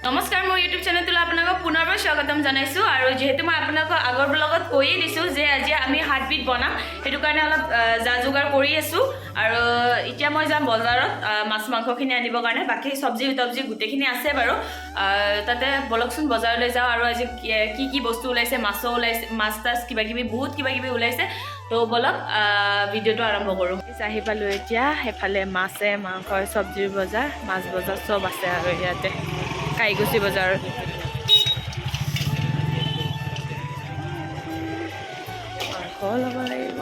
নমস্কাৰ, মোৰ ইউটিউব চেনেলটোলৈ আপোনালোকক পুনৰবাৰ স্বাগতম জনাইছোঁ। আৰু যিহেতু মই আপোনালোকক আগৰ ব্লগত কৈয়ে দিছোঁ যে আজি আমি সাতবিধ বনাম, সেইটো কাৰণে অলপ যা যোগাৰ কৰি আছোঁ। আৰু এতিয়া মই যাম বজাৰত মাছ মাংসখিনি আনিবৰ কাৰণে। বাকী চব্জি তব্জি গোটেইখিনি আছে বাৰু। তাতে ব'লকচোন, বজাৰলৈ যাওঁ। আৰু আজি কি কি বস্তু ওলাইছে, মাছো ওলাইছে, মাছ তাছ কিবা কিবি বহুত কিবা কিবি ওলাইছে। তো ব'লক, ভিডিঅ'টো আৰম্ভ কৰোঁ। আহি পালোঁ এতিয়া। সেইফালে মাছে মাংস, চব্জিৰ বজাৰ, মাছ বজাৰ চব আছে। আৰু ইয়াতে কাইকুচি বজাৰত মাংস ল'ব লাগিব।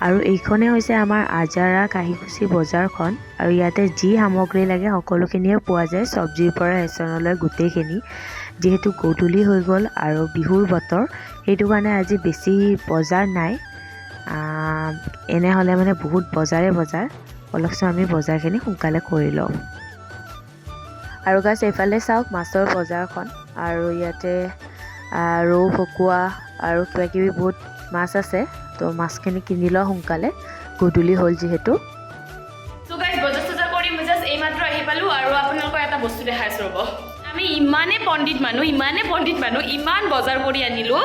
আৰু এইখনেই হৈছে আমাৰ আজাৰা কাহিকুচি বজাৰখন। আৰু ইয়াতে যি সামগ্ৰী লাগে সকলোখিনিয়ে পোৱা যায়, চব্জিৰ পৰা ৰেচনলৈ গোটেইখিনি। যিহেতু গধূলি হৈ গ'ল আৰু বিহুৰ বতৰ, সেইটো কাৰণে আজি বেছি বজাৰ নাই। এনেহ'লে মানে বহুত বজাৰে বজাৰ। ব'লকচোন, আমি বজাৰখিনি সোনকালে কৰি লওঁ। আৰু গাইজ, এইফালে চাওক মাছৰ বজাৰখন। আৰু ইয়াতে ৰৌ, ভকুৱা আৰু কিবা কিবি বহুত মাছ আছে। তো মাছখিনি কিনি লওঁ সোনকালে, গধূলি হ'ল যিহেতু। ত' গাইজ, বজাৰ চজাৰ কৰি মই জাষ্ট এইমাত্ৰ আহি পালোঁ। আৰু আপোনালোকৰ এটা বস্তু দেখাই আছোঁ, ৰ'ব। আমি ইমানেই পণ্ডিত মানুহ, ইমানেই পণ্ডিত মানুহ, ইমান বজাৰ কৰি আনিলোঁ,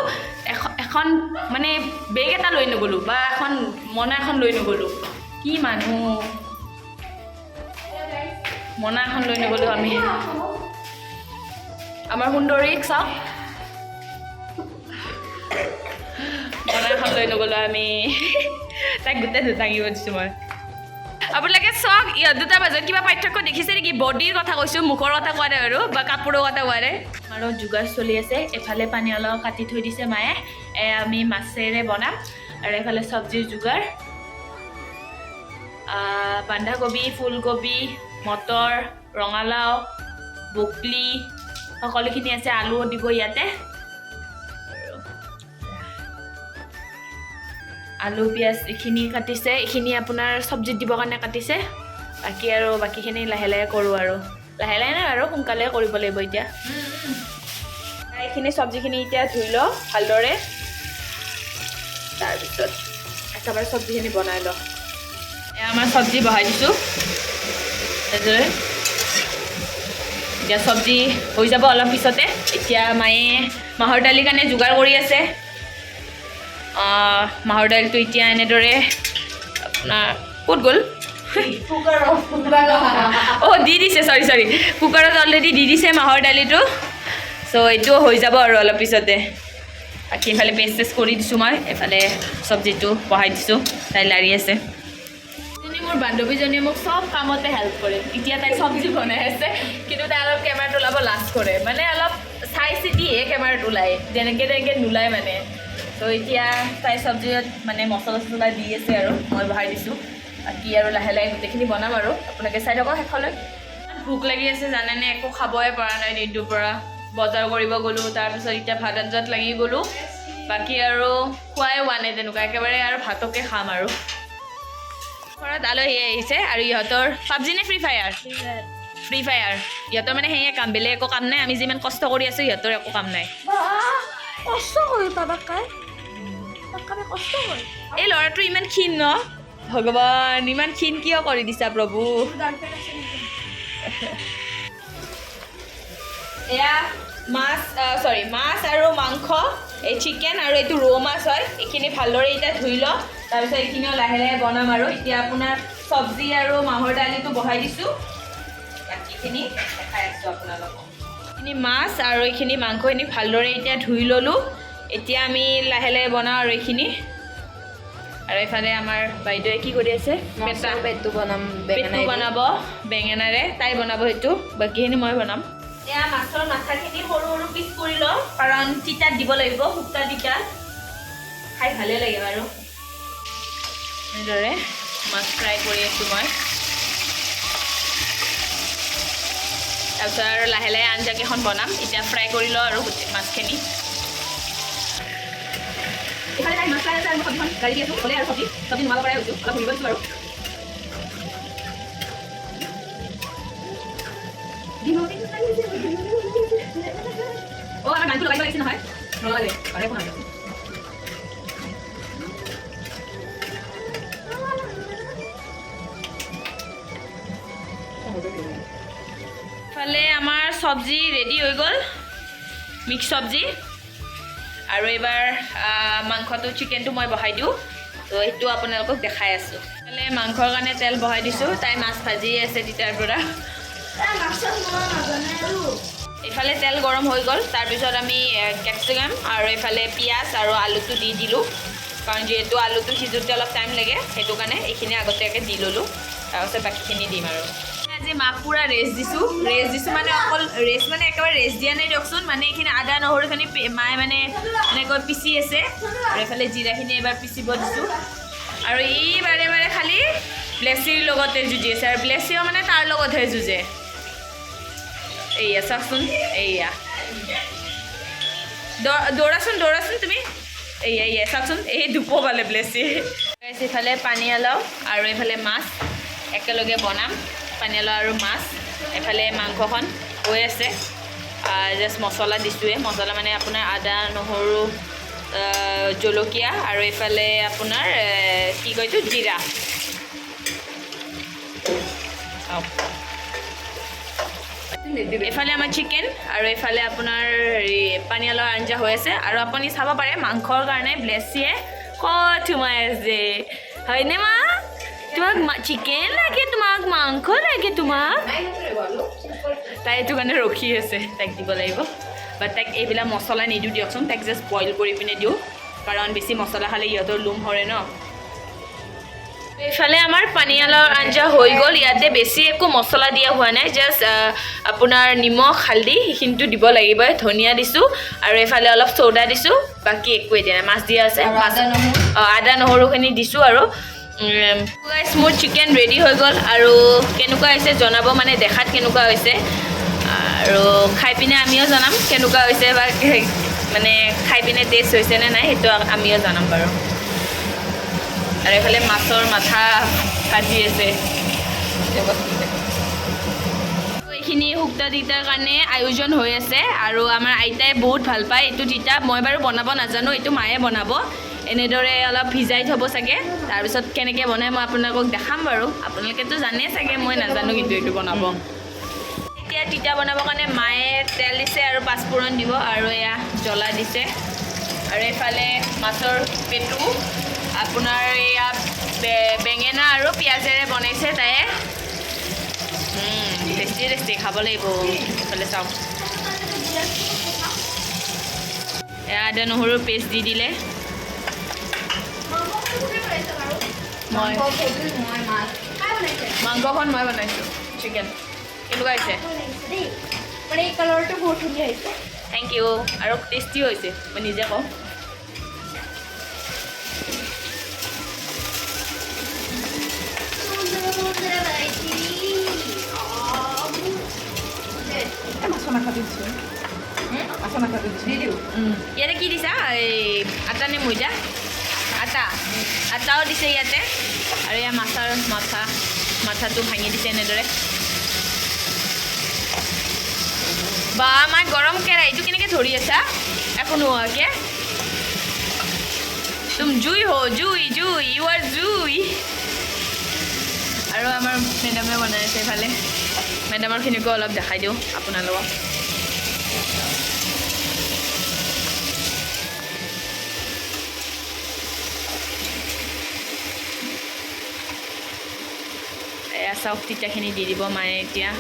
এখন মানে বেগ এটা লৈ নগ'লোঁ বা এখন মোনা এখন লৈ নগ'লোঁ। কি মানুহ, মোনা এখন লৈ নগ'লোঁ আমি। আমাৰ সুন্দৰীক চাওক। মোনা এখন লৈ নগ'লোঁ আমি। তাইক গোটেই দাঙিব দিছোঁ মই। আপোনালোকে চাওক, ইহঁত দুটাৰ মাজত কিবা পাৰ্থক্য দেখিছে নেকি? বডিৰ কথা কৈছোঁ, মুখৰ কথা কোৱা নাই আৰু বা কাপোৰৰ কথা কোৱা নাই। আৰু যোগাৰ চলি আছে। এফালে পানী অলপ কাটি থৈ দিছে মায়ে, আমি মাছেৰে বনাম। আৰু এফালে চব্জিৰ যোগাৰ, বন্ধাকবি, ফুলকবি, মটৰ, ৰঙালাও, বকলি সকলোখিনি আছে। আলুও দিব ইয়াতে। আৰু আলু, পিঁয়াজ এইখিনি কাটিছে। এইখিনি আপোনাৰ চব্জিত দিবৰ কাৰণে কাটিছে। বাকী আৰু বাকীখিনি লাহে লাহে কৰোঁ। আৰু লাহে লাহে নহয় আৰু সোনকালে কৰিব লাগিব এতিয়া। এইখিনি চব্জিখিনি এতিয়া ধুই লওঁ ভালদৰে, তাৰপিছত একেবাৰে চব্জিখিনি বনাই লওঁ। এয়া আমাৰ চব্জি বহাই দিছোঁ এনেদৰে। এতিয়া চব্জি হৈ যাব অলপ পিছতে। এতিয়া মায়ে মাহৰ দালিৰ কাৰণে যোগাৰ কৰি আছে। মাহৰ দাইলটো এতিয়া এনেদৰে আপোনাৰ ক'ত গ'ল? অঁ, দি দিছে, চৰি চৰি, কুকাৰত অলৰেডি দি দিছে মাহৰ দালিটো। চ' এইটোও হৈ যাব আৰু অলপ পিছতে। বাকী এইফালে পেষ্ট চেষ্ট কৰি দিছোঁ মই। এইফালে চব্জিটো বহাই দিছোঁ, তাই লাৰি আছে। এজনী মোৰ বান্ধৱীজনীয়ে মোক চব কামতে হেল্প কৰে। এতিয়া তাই চব্জি বনাই আছে, কিন্তু তাই অলপ কেমেৰাত ওলাব লাজ কৰে, মানে অলপ চাই চিতিহে কেমেৰাত ওলায়, যেনেকৈ তেনেকৈ নোলায় মানে। ত' এতিয়া তাই চব্জিত মানে মছলা চছলা দি আছে আৰু মই বহাই দিছোঁ। বাকী আৰু লাহে লাহে গোটেইখিনি বনাম আৰু আপোনালোকে চাই থাকক শেষলৈ। ইমান ভোক লাগি আছে জানেনে? একো খাবই পৰা নাই দিনটোৰ পৰা। বজাৰ কৰিব গ'লোঁ, তাৰপিছত এতিয়া ভাত আঞ্জাত লাগি গ'লোঁ। বাকী আৰু খোৱাই হোৱা নাই তেনেকুৱা। একেবাৰে আৰু ভাতকে খাম। আৰু ঘৰত আলহী আহিছে আৰু ইহঁতৰ পাবজি নে ফ্ৰী ফায়াৰ? ফ্ৰী ফায়াৰ ইহঁতৰ মানে সেয়ে কাম, বেলেগ একো কাম নাই। আমি যিমান কষ্ট কৰি আছোঁ, ইহঁতৰ একো কাম নাই। কষ্ট কৰি বাবাকাই বাবাকাই কষ্ট কৰি। এই ল'ৰাটো ইমান ক্ষীণ ন? ভগৱান, ইমান ক্ষীণ কিয় কৰি দিছা প্ৰভু? গাৰ্লফ্ৰেণ্ড আছে নেকি? এয়া মাছ, চৰি, মাছ আৰু মাংস, এই চিকেন আৰু এইটো ৰৌ মাছ হয়। এইখিনি ভালদৰে এতিয়া ধুই লওঁ, তাৰপিছত এইখিনিও লাহে লাহে বনাম। আৰু এতিয়া আপোনাৰ চব্জি আৰু মাহৰ দালিটো বহাই দিছোঁ। বাকীখিনি দেখাই আছোঁ আপোনালোকক। এইখিনি মাছ আৰু এইখিনি মাংসখিনি ভালদৰে এতিয়া ধুই ল'লোঁ। এতিয়া আমি লাহে লাহে বনাওঁ আৰু এইখিনি। আৰু এইফালে আমাৰ বাইদেৱে কি কৰি আছে? পেটা। পেটু বনাম। পেটু বনাব বেঙেনাৰে। তাই বনাব সেইটো, বাকীখিনি মই বনাম। এয়া মাছৰ মাথাখিনি সৰু সৰু পিচ কৰি লওঁ, কাৰণ তিতাত দিব লাগিব। শুক্তা তিতা খাই ভালে লাগে বাৰু। এনেদৰে মাছ ফ্ৰাই কৰি আছোঁ মই। তাৰপিছত আৰু লাহে লাহে আঞ্জাকেইখন বনাম। এতিয়া ফ্ৰাই কৰি লওঁ আৰু গোটেই মাছখিনি। এইফালে তাই মাছ ফ্ৰাই আছে আৰু মই চব্জিখন গাড়ী দি আছোঁ। হ'লে আৰু চব্জি চব্জি নুমাব পৰাই হৈছোঁ, অলপ ঘূৰিব দিছোঁ আৰু। অ', আমাৰ গানটো লগাই দিব লাগিছে নহয়। নলগালে আৰু একো নাই। এইফালে আমাৰ চব্জি ৰেডি হৈ গ'ল, মিক্স চব্জি। আৰু এইবাৰ মাংসটো, চিকেনটো মই বহাই দিওঁ। তো সেইটো আপোনালোকক দেখাই আছোঁ। এইফালে মাংসৰ কাৰণে তেল বহাই দিছোঁ। তাই মাছ ভাজি আছে তেতিয়াৰ পৰা। এইফালে তেল গৰম হৈ গ'ল। তাৰপিছত আমি কেপচিকাম আৰু এইফালে পিঁয়াজ আৰু আলুটো দি দিলোঁ, কাৰণ যিহেতু আলুটো সিজোঁতে অলপ টাইম লাগে, সেইটো কাৰণে এইখিনি আগতীয়াকৈ দি ল'লোঁ। তাৰপাছত বাকীখিনি দিম। আৰু আজি মাক পূৰা ৰেষ্ট দিছোঁ। ৰেষ্ট দিছোঁ মানে অকল ৰেষ্ট মানে একেবাৰে ৰেষ্ট দিয়া নাই দিয়কচোন। মানে এইখিনি আদা নহৰুখিনি মায়ে মানে এনেকৈ পিচি আছে, আৰু এইফালে জিৰাখিনি এবাৰ পিচিব দিছোঁ। আৰু ই বাৰে বাৰে খালি ব্লেচিৰ লগতে যুঁজি আছে, আৰু ব্লেচিও মানে তাৰ লগতহে যুঁজে। এইয়া চাওকচোন, এইয়া দৌৰাচোন দৌৰাচোন তুমি। এইয়া এইয়া চাওকচোন, এই দুপো পালে ব্লেচি। এইফালে পানীলাও আৰু এইফালে মাছ একেলগে বনাম। পানীলাও আৰু মাছ। এইফালে মাংসখন হৈ আছে, জাষ্ট মছলা দিছোঁৱে। মছলা মানে আপোনাৰ আদা, নহৰু, জলকীয়া আৰু এইফালে আপোনাৰ কি কয় এইটো, জিৰা। চাওক, এইফালে আমাৰ চিকেন আৰু এইফালে আপোনাৰ হেৰি পানীলাওৰ আঞ্জা হৈ আছে। আৰু আপুনি চাব পাৰে, মাংসৰ কাৰণে ব্লেচিয়ে ক'ত সোমাই আছে, হয়নে মা? তোমাক চিকেন লাগে, তোমাক মাংস লাগে তোমাক। তাই এইটো কাৰণে ৰখি আছে, তাইক দিব লাগিব। বাট তাইক এইবিলাক মছলা নিদিওঁ দিয়কচোন, তাইক জাষ্ট বইল কৰি পিনে দিওঁ, কাৰণ বেছি মছলা খালে ইহঁতৰ লোম সৰে ন। এইফালে আমাৰ পানীলাওৰ আঞ্জা হৈ গ'ল। ইয়াতে বেছি একো মছলা দিয়া হোৱা নাই, জাষ্ট আপোনাৰ নিমখ, হালধি সেইখিনিতো দিব লাগিব। ধনিয়া দিছোঁ আৰু এইফালে অলপ চ'ডা দিছোঁ, বাকী একোৱে দিয়া নাই। মাছ দিয়া আছে, মাছ, আদা নহৰুখিনি দিছোঁ। আৰু গাইছ, মোৰ চিকেন ৰেডি হৈ গ'ল। আৰু কেনেকুৱা হৈছে জনাব, মানে দেখাত কেনেকুৱা হৈছে, আৰু খাই পিনে আমিও জনাম কেনেকুৱা হৈছে, বা মানে খাই পিনে টেষ্ট হৈছে নে নাই সেইটো আমিও জনাম বাৰু। আৰু এইফালে মাছৰ মাথা ভাজি আছে। এইখিনি শুক্তা তিতাৰ কাৰণে আয়োজন হৈ আছে। আৰু আমাৰ আইতাই বহুত ভাল পায় এইটো তিতা। মই বাৰু বনাব নাজানো, এইটো মায়ে বনাব। এনেদৰে অলপ ভিজাই থ'ব চাগে, তাৰপিছত কেনেকৈ বনায় মই আপোনালোকক দেখাম বাৰু। আপোনালোকেতো জানেই চাগে, মই নাজানো কিন্তু এইটো বনাব। এতিয়া তিতা বনাবৰ কাৰণে মায়ে তেল দিছে আৰু পাঁচফোৰণ দিব, আৰু এয়া জ্বলা দিছে। আৰু এইফালে মাছৰ পেটু আপোনাৰ এয়া বেঙেনা আৰু পিঁয়াজেৰে বনাইছে তায়ে। টেষ্টি টেষ্টি, খাব লাগিব। এইফালে চাওক, এয়া আদা নহৰুৰ পেষ্ট দি দিলে। মই মাংসখন মই বনাইছোঁ, চিকেন। কেনেকুৱা হৈছে? মানে এই কালাৰটো বহুত ধুনীয়া হৈছে। Thank U. আৰু টেষ্টিও হৈছে, মই নিজে কওঁ। ইয়াতে কি দিছা? এই আটা নে ময়দা? আটা। আটাও দিছে ইয়াতে। আৰু ইয়াৰ মাছৰ মাথাটো ভাঙি দিছে এনেদৰে। বা মাই, গৰম কেৰাহীটো কেনেকৈ ধৰি আছা একো নোহোৱাকৈ? তুম জুই হো, জুই জুই, ইউ আৰ জুই। আৰু আমাৰ মেডামে বনাই আছে এইফালে। মেডামৰখিনিকো অলপ দেখাই দিওঁ আপোনালোকক। এয়া চাওক, তিতাখিনি দি দিব মায়ে এতিয়া।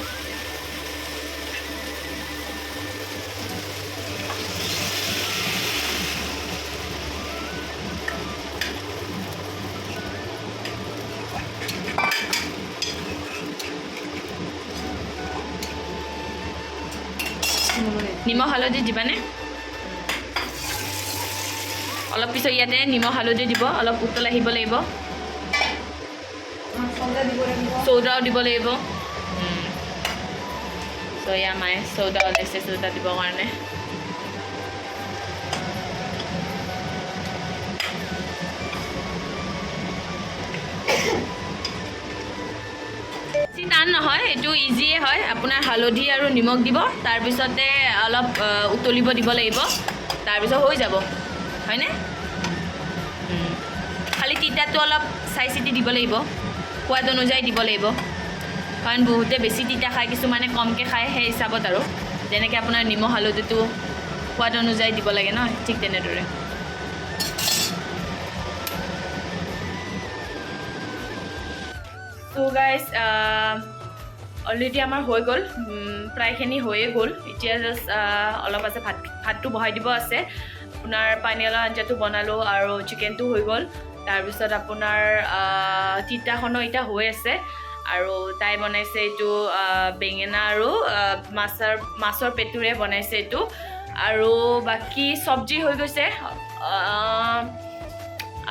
নিমখ হালধি দিবানে? অলপ পিছত ইয়াতে নিমখ হালধি দিব, অলপ উতল আহিব লাগিব। চৌদাও দিব লাগিব। চ' এয়া মায়ে চৌদা ওলাইছে, চৌদা দিবৰ কাৰণে। বেছি টান নহয়, এইটো ইজিয়ে হয়। আপোনাৰ হালধি আৰু নিমখ দিব, তাৰপিছতে অলপ উতলিব দিব লাগিব, তাৰপিছত হৈ যাব, হয়নে? খালি তিতাটো অলপ চাই চিতি দিব লাগিব, সোৱাদ অনুযায়ী দিব লাগিব। কাৰণ বহুতে বেছি তিতা খায়, কিছুমানে কমকৈ খায়, সেই হিচাপত আৰু। যেনেকৈ আপোনাৰ নিমখ হালধিটো সোৱাদ অনুযায়ী দিব লাগে ন, ঠিক তেনেদৰে। চ' গাইজ, অলৰেডি আমাৰ হৈ গ'ল, প্ৰায়খিনি হৈয়ে গ'ল। এতিয়া জাষ্ট অলপ আছে, ভাতটো বহাই দিব আছে। আপোনাৰ পানীলাও আঞ্জাটো বনালোঁ আৰু চিকেনটো হৈ গ'ল। তাৰপিছত আপোনাৰ তিতাখনো এতিয়া হৈ আছে। আৰু তাই বনাইছে এইটো বেঙেনা আৰু মাছৰ পেটুৰে বনাইছে এইটো। আৰু বাকী চব্জি হৈ গৈছে।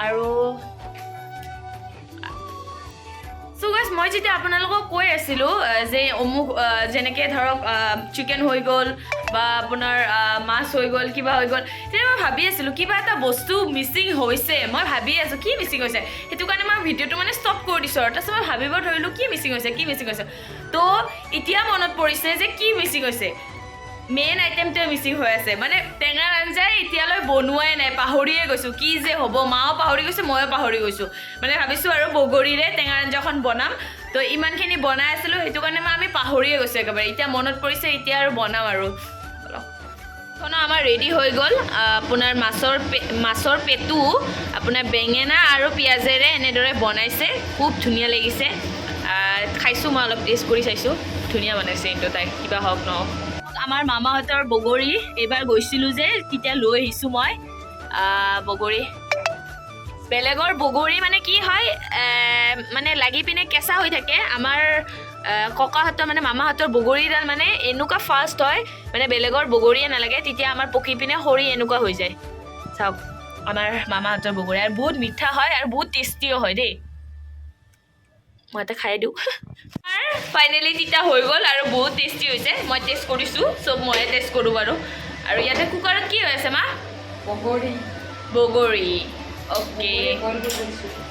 আৰু চ' গাইজ, মই যেতিয়া আপোনালোকক কৈ আছিলোঁ যে অমুক, যেনেকৈ ধৰক চিকেন হৈ গ'ল বা আপোনাৰ মাছ হৈ গ'ল, কিবা হৈ গ'ল, তেতিয়া মই ভাবি আছিলোঁ কিবা এটা বস্তু মিচিং হৈছে। মই ভাবি আছোঁ কি মিচিং হৈছে, সেইটো কাৰণে মই ভিডিঅ'টো মানে ষ্টপ কৰি দিছোঁ। আৰু তাৰপিছত মই ভাবিব ধৰিলোঁ কি মিচিং হৈছে, কি মিচিং হৈছে। তো এতিয়া মনত পৰিছে যে কি মিচিং হৈছে, মেইন আইটেমটোৱে মিচিং হৈ আছে। মানে টেঙাৰ আঞ্জাই এতিয়ালৈ বনোৱাই নাই, পাহৰিয়ে গৈছোঁ কি যে হ'ব। মাও পাহৰি গৈছে, ময়ো পাহৰি গৈছোঁ। মানে ভাবিছোঁ আৰু বগৰীৰে টেঙাৰ আঞ্জাখন বনাম। তো ইমানখিনি বনাই আছিলোঁ, সেইটো কাৰণে মই আমি পাহৰিয়ে গৈছোঁ একেবাৰে। এতিয়া মনত পৰিছে, এতিয়া আৰু বনাম আৰু। এখনো আমাৰ ৰেডি হৈ গ'ল। আপোনাৰ মাছৰ পেটু আপোনাৰ বেঙেনা আৰু পিঁয়াজেৰে এনেদৰে বনাইছে, খুব ধুনীয়া লাগিছে। খাইছোঁ মই, অলপ টেষ্ট কৰি চাইছোঁ, ধুনীয়া বনাইছে কিন্তু তাই, কিবা হওক নহওক। আমাৰ মামাহঁতৰ বগৰী এইবাৰ গৈছিলোঁ যে, তেতিয়া লৈ আহিছোঁ মই বগৰী। বেলেগৰ বগৰী মানে কি হয়, মানে লাগি পিনে কেঁচা হৈ থাকে। আমাৰ ককাহঁতৰ মানে মামাহঁতৰ বগৰীডাল মানে এনেকুৱা ফাষ্ট হয়, মানে বেলেগৰ বগৰীয়ে নালাগে, তেতিয়া আমাৰ পকি পিনে সৰি এনেকুৱা হৈ যায়। চাওক আমাৰ মামাহঁতৰ বগৰী, আৰু বহুত মিঠা হয় আৰু বহুত টেষ্টিও হয় দেই। মই এটা খাই দিওঁ। ফাইনেলি তিতা হৈ গ'ল আৰু বহুত টেষ্টি হৈছে। মই টেষ্ট কৰিছোঁ, চব ময়ে টেষ্ট কৰোঁ বাৰু। আৰু ইয়াতে কুকাৰত কি হৈ আছে মা? বগৰী। বগৰী, অ'কে।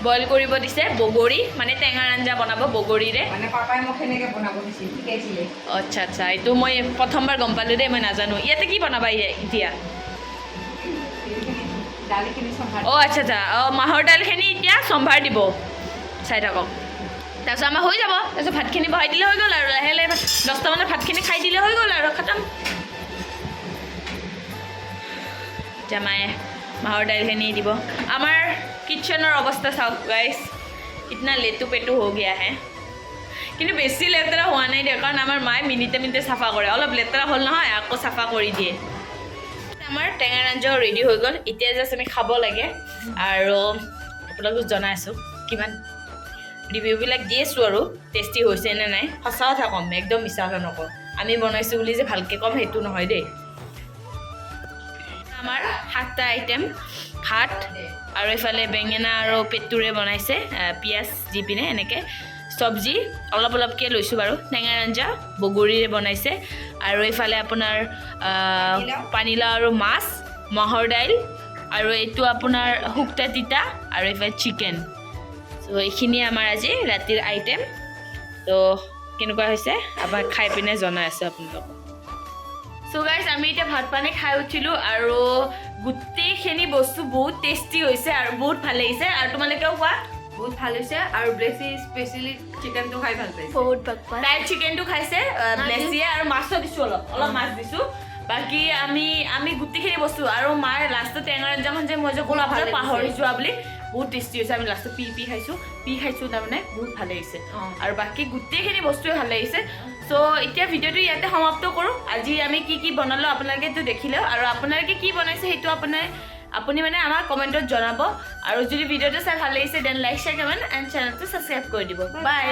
বইল কৰিব দিছে বগৰী, মানে টেঙাৰ আঞ্জা বনাব বগৰীৰে। মানে পাপাই মোক সেনেকৈ বনাব দিছিল, শিকাইছিলে। আচ্ছা আচ্ছা, এইটো মই প্ৰথমবাৰ গম পালোঁ দেই, মই নাজানো। ইয়াতে কি বনাবা এতিয়া? দালিখিনি চম্ভাৰ। অঁ আচ্ছা আচ্ছা, অঁ মাহৰ দালিখিনি এতিয়া চম্ভাৰ দিব, চাই থাকক। তাৰপিছত আমাৰ হৈ যাব, তাৰপিছত ভাতখিনি বহাই দিলে হৈ গ'ল আৰু। লাহে লাহে 10টামানত ভাতখিনি খাই দিলে হৈ গ'ল আৰু, খতম। এতিয়া মায়ে মাহৰ দাইলখিনি দিব। আমাৰ কিটচেনৰ অৱস্থা চাওক গাইজ, ইতনা লেটু পেটু হৈ গয়া হে। কিন্তু বেছি লেতেৰা হোৱা নাই দে, কাৰণ আমাৰ মায়ে মিনিটে মিনিটে চাফা কৰে। অলপ লেতেৰা হ'ল নহয়, আকৌ চাফা কৰি দিয়ে। আমাৰ টেঙাৰ আঞ্জাও ৰেডি হৈ গ'ল, এতিয়া জাষ্ট আমি খাব লাগে। আৰু আপোনালোকক জনাই আছোঁ কিমান ৰিভিউবিলাক দি আছোঁ আৰু টেষ্টি হৈছে নে নাই। সঁচা কথা ক'ম, একদম মিছা কথা নকওঁ। আমি বনাইছোঁ বুলি যে ভালকৈ ক'ম সেইটো নহয় দেই। আমাৰ 7টা আইটেম, ভাত আৰু এইফালে বেঙেনা আৰু পেটুৰে বনাইছে, পিঁয়াজ দি পিনে এনেকৈ, চব্জি অলপ অলপকৈ লৈছোঁ বাৰু, টেঙাৰ আঞ্জা বগৰীৰে বনাইছে, আৰু এইফালে আপোনাৰ পানীলাও আৰু মাছ, মাহৰ দাইল, আৰু এইটো আপোনাৰ শুক্তা তিতা, আৰু এইফালে চিকেন। ত' এইখিনিয়ে আমাৰ আজি ৰাতিৰ আইটেম। ত' কেনেকুৱা হৈছে আপোনাক খাই পিনে জনাই আছোঁ আপোনালোকক। চ' গাইজ, আমি এতিয়া ভাত পানী খাই উঠিলোঁ আৰু গোটেইখিনি বস্তু বহুত টেষ্টি হৈছে আৰু বহুত ভাল লাগিছে। আৰু তোমালোকেও কোৱা? বহুত ভাল হৈছে। আৰু ব্লেচি স্পেচিয়েলি চিকেনটো খাই ভাল পাইছে। বহুত বাকবাচ। তাই চিকেনটো খাইছে, ব্লেচিয়ে, আৰু মাছো দিছোঁ, অলপ অলপ মাছ দিছোঁ। বাকী আমি গোটেইখিনি বস্তু আৰু মাৰ লাষ্টত টেঙাৰ আঞ্জাখন যে মই যে ক'লো ভাল লাগিছে। পাহৰি যোৱা বুলি, বহুত টেষ্টি হৈছে। আমি লাষ্টত পি পি খাইছোঁ, পি খাইছোঁ, তাৰমানে বহুত ভাল লাগিছে। আৰু বাকী গোটেইখিনি বস্তুৱে ভাল লাগিছে। চ' এতিয়া ভিডিঅ'টো ইয়াতে সমাপ্ত কৰোঁ। আজি আমি কি কি বনালোঁ আপোনালোকেতো দেখিলেও, আৰু আপোনালোকে কি বনাইছে সেইটো আপুনি মানে আমাক কমেণ্টত জনাব। আৰু যদি ভিডিঅ'টো চাই ভাল লাগিছে then like, share, comment and চেনেলটো ছাবস্ক্ৰাইব কৰি দিব। বাই।